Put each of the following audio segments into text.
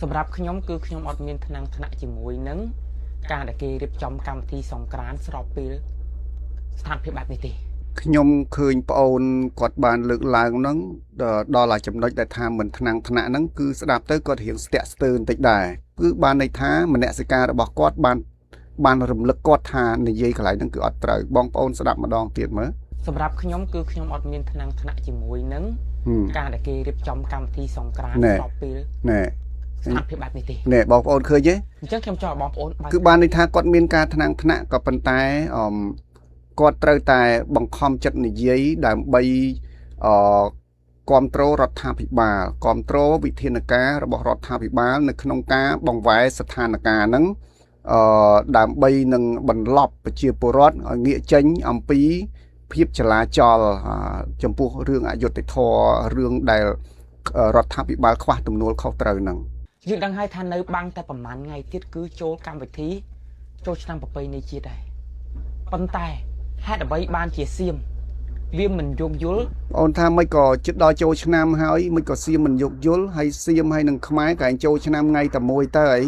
សម្រាប់ខ្ញុំគឺខ្ញុំអត់មានថ្នាំងថ្នាក់ជាមួយនឹងការដែលគេរៀបចំកម្មវិធីសង្ក្រាន្តស្របពេលស្ថានភាពបែបនេះទេ។ ខ្ញុំឃើញប្អូនគាត់បានលើកឡើងហ្នឹងដល់អាចំណុចដែលថាមិនថ្នាំងថ្នាក់ហ្នឹងគឺស្ដាប់ទៅគាត់រៀងស្ទាក់ស្ទើរបន្តិចដែរគឺបានន័យថាមនសិការរបស់គាត់បានរំលឹកគាត់ថានិយាយកន្លែងហ្នឹងគឺអត់ត្រូវបងប្អូនស្ដាប់ម្ដងទៀតមើល។ សម្រាប់ខ្ញុំគឺខ្ញុំអត់មានថ្នាំងថ្នាក់ជាមួយនឹងការដែលគេរៀបចំកម្មវិធីសង្ក្រាន្តស្របពេល ណែ ស្ថានភាពបែបនេះទេ។ ណែបងប្អូនឃើញទេ? អញ្ចឹងខ្ញុំចង់ឲ្យបងប្អូន គឺបានន័យថាគាត់មានការថ្នាំងថ្នាក់ក៏ប៉ុន្តែអឺគាត់ត្រូវតែបង្ខំចិត្តនិយាយដើម្បីអឺគ្រប់គ្រងរដ្ឋាភិបាលគ្រប់គ្រងវិធានការរបស់រដ្ឋាភិបាលនៅក្នុងការបង្វែរស្ថានភាពហ្នឹងអឺដើម្បីនឹងបន្លប់ប្រជាពលរដ្ឋឲ្យងាកចេញអំពីភាពចលាចលចំពោះរឿងអយុត្តិធម៌រឿងដែលរដ្ឋាភិបាលខ្វះទំនួលខុសត្រូវហ្នឹង។ យើងដឹងហើយថានៅបាំងតែប្រហែលថ្ងៃទៀតគឺចូលកម្មវិធីចូលឆ្នាំប្រពៃណីជាតិដែរប៉ុន្តែហេតុអ្វីបានជាសៀមវាមិនយោគយល់? អូនថាមិនក៏ជិតដល់ចូលឆ្នាំហើយមិនក៏សៀមមិនយោគយល់ហើយសៀមហើយនឹងខ្មែរក៏ឯងចូលឆ្នាំថ្ងៃតែមួយទៅអី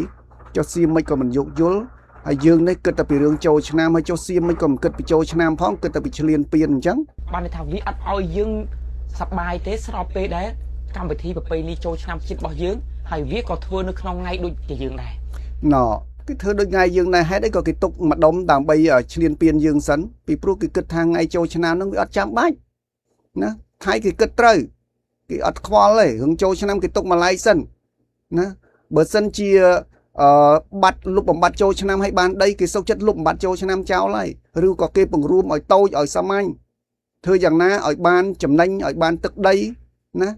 ចុះសៀមមិនក៏មិនយោគយល់ហើយយើងនេះគិតតែពីរឿងចូលឆ្នាំហើយចុះសៀមមិនក៏មិនគិតពីចូលឆ្នាំផងគិតតែពីឆ្លៀនពៀនអញ្ចឹង។ បានន័យថាវាអត់ឲ្យយើងសប្បាយទេស្របពេលដែលកម្មវិធីប្រពៃណីចូលឆ្នាំជាតិរបស់យើងហើយវាក៏ធ្វើនៅក្នុងថ្ងៃដូចជាយើងដែរ។ ណគេធ្វើដូចថ្ងៃយើងដែរហេតុអីក៏គេទុកម្ដុំដើម្បីឆ្លៀនពៀនយើងសិនពីព្រោះគេគិតថាថ្ងៃចូលឆ្នាំហ្នឹងវាអត់ចាំបាច់ណាថៃគេគិតត្រូវគេអត់ខ្វល់ទេរឿងចូលឆ្នាំគេទុកម្លាយសិនណាបើសិនជាអឺបាត់លុបបំបត្តិចូលឆ្នាំឲ្យបានដីគេសុខចិត្តលុបបំបត្តិចូលឆ្នាំចោលហើយឬក៏គេពង្រួមឲ្យតូចឲ្យសាមញ្ញធ្វើយ៉ាងណាឲ្យបានចំណេញឲ្យបានទឹកដីណា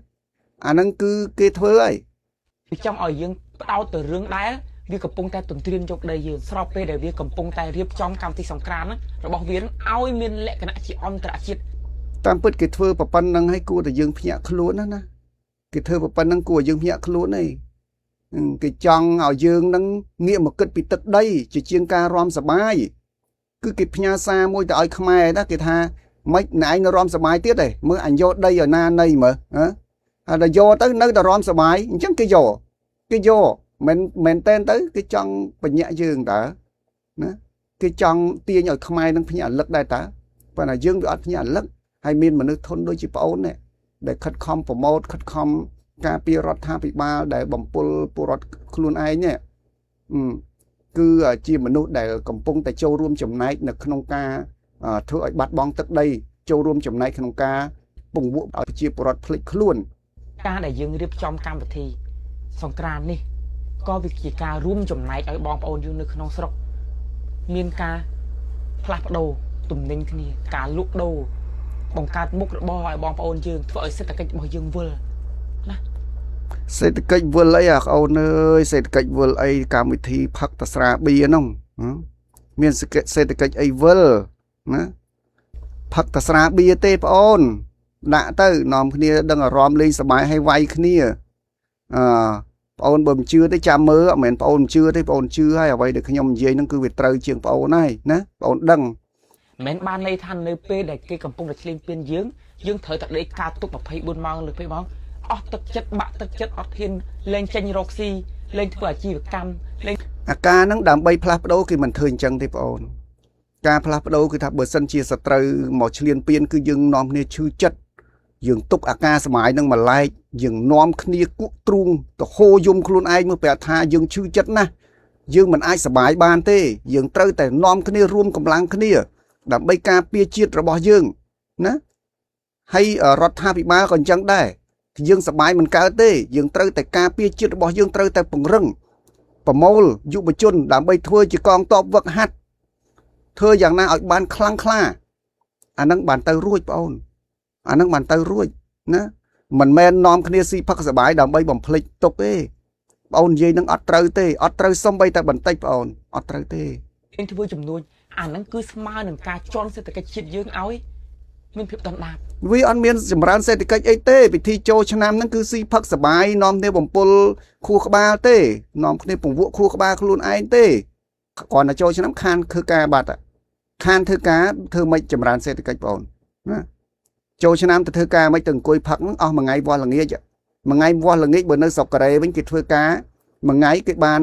អាហ្នឹងគឺគេធ្វើហើយ។ វាចង់ឲ្យយើងផ្ដោតទៅរឿងដែលវាកំពុងតែទន្ទ្រានយកដីយើងស្របពេលដែលវាកំពុងតែរៀបចំកម្មវិធីសង្ក្រាន្តរបស់វាឲ្យមានលក្ខណៈជាអន្តរជាតិ។ តាមពិតគេធ្វើប្រប៉ុណ្្នឹងឲ្យគួរតែយើងភ្ញាក់ខ្លួនណាណាគេធ្វើប្រប៉ុណ្្នឹងគួរឲ្យយើងភ្ញាក់ខ្លួនឯងគេចង់ឲ្យយើងនឹងងាកមកគិតពីទឹកដីជាជាងការរាំសបាយគឺគេផ្ញើសារមួយទៅឲ្យខ្មែរណាគេថាម៉េចណែឯងនៅរាំសបាយទៀតទេមើលអញយកដីឲ្យណានៃមើលហ៎ហើយដល់យកទៅនៅតែរាំសបាយអញ្ចឹងគេយកគេយកមិនមែនតែនទៅគេចង់បញ្ញាក់យើងតើណាគេចង់ទាញឲ្យខ្មែរនឹងភ្ញាក់រលឹកដែរតើប៉ុន្តែយើងវាអត់ភ្ញាក់រលឹកហើយមានមនុស្សធន់ដូចជាប្អូននេះដែលខិតខំប្រម៉ូទខិតខំការពាររដ្ឋាភិបាលដែលបំពុលពលរដ្ឋខ្លួនឯងនេះគឺជាមនុស្សដែលកំពុងតែចូលរួមចំណែកនៅក្នុងការធ្វើឲ្យបាត់បង់ទឹកដីចូលរួមចំណែកក្នុងការពង្វក់ឲ្យប្រជាពលរដ្ឋភ្លេចខ្លួន។ ការដែលយើងរៀបចំកម្មវិធីសង្ក្រាន្តនេះក៏វាជាការរួមចំណែកឲ្យបងប្អូនយើងនៅក្នុងស្រុកមានការផ្លាស់ប្ដូរទំនិញគ្នាការលក់ដូរបង្កើតមុខរបរឲ្យបងប្អូនយើងធ្វើឲ្យសេដ្ឋកិច្ចរបស់យើងវិលណា។ សេដ្ឋកិច្ចវិលអីអាអូនអើយសេដ្ឋកិច្ចវិលអីកម្មវិធីផឹកតស្រាបៀហ្នឹងមានសេដ្ឋកិច្ចអីវិលណាផឹកតស្រាបៀទេប្អូនដាក់ទៅនាំគ្នាដឹងអារម្មណ៍លេងសប្បាយឲ្យវាយគ្នាអឺប្អូនបើមិនជឿទេចាំមើលអត់មែនប្អូនមិនជឿទេប្អូនជឿហើយអ្វីដែលខ្ញុំនិយាយហ្នឹងគឺវាត្រូវជាងប្អូនហើយណាប្អូនដឹង។ មិនបានន័យថានៅពេលដែលគេកំពុងតែឆ្លៀនពៀនយើងយើងត្រូវតែដេកការទុក24ម៉ោងលើ2ម៉ោងអស់ទឹកចិត្តបាក់ទឹកចិត្តអត់ហ៊ានលែងចេញរកស៊ីលែងធ្វើអាជីវកម្មលែង អាការហ្នឹងដើម្បីផ្លាស់ប្ដូរគេមិនធ្វើអញ្ចឹងទេបងអូនការផ្លាស់ប្ដូរគឺថាបើសិនជាសត្រូវមកឆ្លៀនពៀនគឺយើងនាំគ្នាឈឺចិត្តយើងទុកអាការសម័យនឹងមកឡែកយើងនាំគ្នាគក់ទ្រូងទៅហូរយំខ្លួនឯងមើលប្រាប់ថាយើងឈឺចិត្តណាស់យើងមិនអាចសบายបានទេយើងត្រូវតែនាំគ្នារួមកម្លាំងគ្នាដើម្បីការពារជាតិរបស់យើងណាហើយរដ្ឋាភិបាលក៏អញ្ចឹងដែរយើងសบายមិនកើតទេយើងត្រូវតែការពារជាតិរបស់យើងត្រូវតែពង្រឹងប្រមូលយុវជនដើម្បីធ្វើជាកងទ័ពវឹកហាត់ធ្វើយ៉ាងណាឲ្យបានខ្លាំងក្លាអានឹងបានទៅរួចបងអូនអានឹងបានទៅរួចណាមិនមែននាំគ្នាស៊ីផឹកសបាយដើម្បីបំភ្លេចទុកទេបងអូននិយាយនឹងអត់ត្រូវទេអត់ត្រូវសំបីតែបន្តិចបងអូនអត់ត្រូវទេ។ យើងធ្វើចំនួនអាហ្នឹងគឺស្មើនឹងការជន់សេដ្ឋកិច្ចជាតិយើងឲ្យមានភាពដុនដាប។ វាអត់មានចម្រើនសេដ្ឋកិច្ចអីទេពិធីចូលឆ្នាំហ្នឹងគឺស៊ីផឹកសបាយនាំគ្នាបំពុលខួរក្បាលទេនាំគ្នាពង្វក់ខួរក្បាលខ្លួនឯងទេគ្រាន់តែចូលឆ្នាំខានធ្វើការបាត់ខានធ្វើការធ្វើមិនចម្រើនសេដ្ឋកិច្ចបងណាចូលឆ្នាំទៅធ្វើការមិនទៅអង្គុយផឹកហ្នឹងអស់មួយថ្ងៃវាស់ល្ងាចមួយថ្ងៃវាស់ល្ងាចបើនៅស្រុកកូរ៉េវិញគេធ្វើការ មួយថ្ងៃគេបាន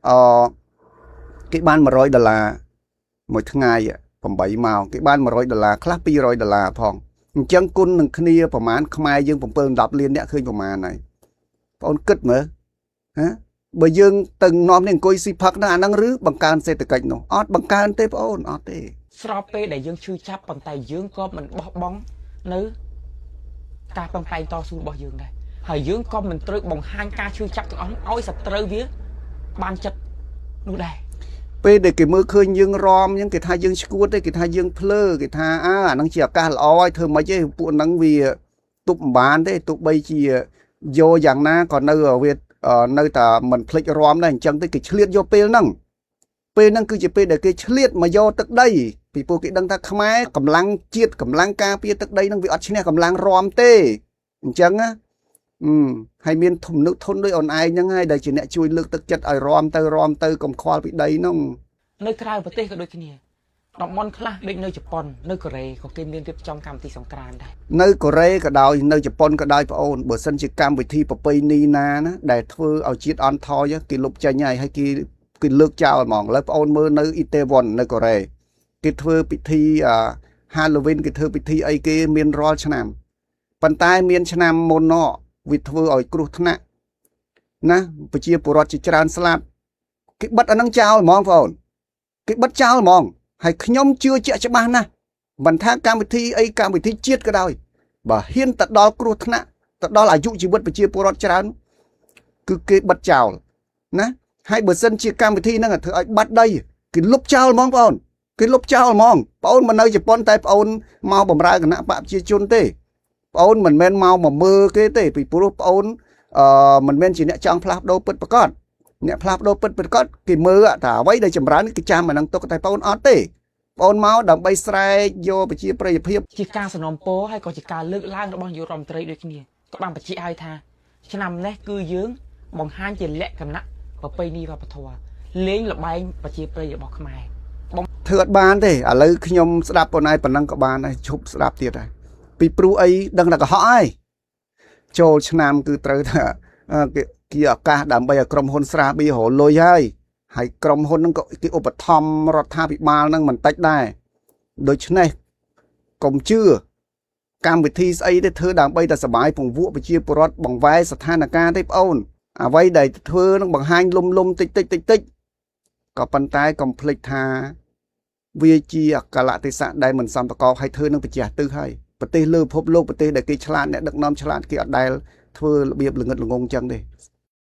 អឺគេបាន100ដុល្លារមួយថ្ងៃ8ម៉ោងគេបាន100ដុល្លារខ្លះ200ដុល្លារផងអញ្ចឹងគុណនឹងគ្នាប្រហែលខ្មែរយើង7 10លានអ្នកឃើញប្រហែលហើយបងអូនគិតមើលហ៎បើយើងទៅនាំនេះអង្គុយស៊ីផឹកហ្នឹងអាហ្នឹងឬបង្កើនសេដ្ឋកិច្ចនោះអត់បង្កើនទេបងអូនអត់ទេ ស្របពេលដែលយើងឈឺចាប់ប៉ុន្តែយើងក៏មិនបោះបង់នៅការប្រឹងប្រែងតស៊ូរបស់យើងដែរហើយយើងក៏មិនត្រូវបង្ហាញការឈឺចាប់ទាំងអស់នោះឲ្យសត្រូវវាបានចិត្តនោះដែរ ពេលដែលគេមើលឃើញយើងរំអញ្ចឹងគេថាយើងឈួតទេគេថាយើងភ្លើគេថាអើអាហ្នឹងជាឱកាសល្អហើយធ្វើម៉េចទេពួកហ្នឹងវាទប់មិនបានទេទោះបីជាយកយ៉ាងណាក៏នៅវានៅតែមិនភ្លេចរំដែរអញ្ចឹងទេគេឆ្លៀតយកពេលហ្នឹងពេលហ្នឹងគឺជាពេលដែលគេឆ្លៀតមកយកទឹកដីពីព្រោះគេដឹងថាខ្មែរកម្លាំងជាតិកម្លាំងការពារទឹកដីហ្នឹងវាអត់ឈ្នះកម្លាំងរំទេអញ្ចឹងណាអឺហើយមានធំនុធនដូចអូនឯងហ្នឹងហើយដែលជាអ្នកជួយលើកទឹកចិត្តឲ្យរំទៅរំទៅកុំខ្វល់ពីដីហ្នឹង នៅក្រៅប្រទេសក៏ដូចគ្នាតំបន់ខ្លះដូចនៅជប៉ុននៅកូរ៉េក៏គេមានរៀបចំកម្មវិធីសង្ក្រាន្តដែរ នៅកូរ៉េក៏ដោយនៅជប៉ុនក៏ដោយបងអូនបើសិនជាកម្មវិធីប្រពៃណីណាណាដែលធ្វើឲ្យជាតិអន់ថយគេលុបចេញហើយហើយគេគេលើកចោលហ្មងឥឡូវបងអូនមើលនៅអ៊ីតេវ៉ុននៅកូរ៉េគេធ្វើពិធី Halloween គេធ្វើពិធីអីគេមានរាល់ឆ្នាំប៉ុន្តែមានឆ្នាំមុនណវាធ្វើឲ្យគ្រោះថ្នាក់ណាប្រជាពលរដ្ឋជាច្រើនស្លាប់គេបិទអានឹងចោលហ្មងបងអូនគេបិទចោលហ្មងហើយខ្ញុំជឿជាក់ច្បាស់ណាស់មិនថាកម្មវិធីអីកម្មវិធីជាតិក៏ដោយបើហ៊ានទៅដល់គ្រោះថ្នាក់ទៅដល់អាយុជីវិតប្រជាពលរដ្ឋច្រើនគឺគេបិទចោលណាហើយបើសិនជាកម្មវិធីហ្នឹងធ្វើឲ្យបាត់ដីគេលុបចោលហ្មងបងអូនគេលុបចោលហ្មងបងអូនមិននៅជប៉ុនតែបងអូនមកបំរើគណៈបកប្រជាជនទេបងអូនមិនមែនមកមកមើលគេទេពីព្រោះបងអូនអឺមិនមែនជាអ្នកចង់ផ្លាស់ប្ដូរពិតប្រាកដអ្នកផ្លាស់ប្ដូរពិតប្រាកដគេមើលថាអ្វីដែលចម្រើនគេចាំអាហ្នឹងទុកតែបងអូនអត់ទេបងអូនមកដើម្បីស្រែកយកប្រជាប្រិយភាព ជាការសំណូមពរហើយក៏ជាការលើកឡើងរបស់នាយករដ្ឋមន្ត្រីដូចគ្នាក៏បានបញ្ជាក់ឲ្យថាឆ្នាំនេះគឺយើងបង្ហាញជាលក្ខណៈប្រពៃណីវប្បធម៌លេងល្បែងប្រជាប្រិយរបស់ខ្មែរ ធ្វើអត់បានទេឥឡូវខ្ញុំស្ដាប់ប៉ុណ្ណៃប៉ុណ្ណឹងក៏បានដែរឈប់ស្ដាប់ទៀតហើយពីព្រោះអីដឹងតែកុហកហើយចូលឆ្នាំគឺត្រូវថាគេគេឱកាសដើម្បីឲ្យក្រុមហ៊ុនស្រាបៀររលុយហើយហើយក្រុមហ៊ុនហ្នឹងក៏គេឧបត្ថម្ភរដ្ឋាភិបាលហ្នឹងមិនតិចដែរដូច្នេះកុំជឿកម្មវិធីស្អីទេធ្វើដើម្បីតែសបាយពង្វក់ប្រជាពលរដ្ឋបង្វែរស្ថានភាពទេប្អូនអ្វីដែលធ្វើនឹងបង្ហាញលុំលុំតិចតិចតិចតិចក៏ប៉ុន្តែកុំភ្លេចថាវាជាអកលៈទេសៈដែលមិនសមប្រកបឲ្យធ្វើនឹងបច្ចេកទិសហើយប្រទេសលើពិភពលោកប្រទេសដែលគេឆ្លាតអ្នកដឹកនាំឆ្លាតគេអត់ដែលធ្វើរបៀបល្ងឹតល្ងងចឹងទេ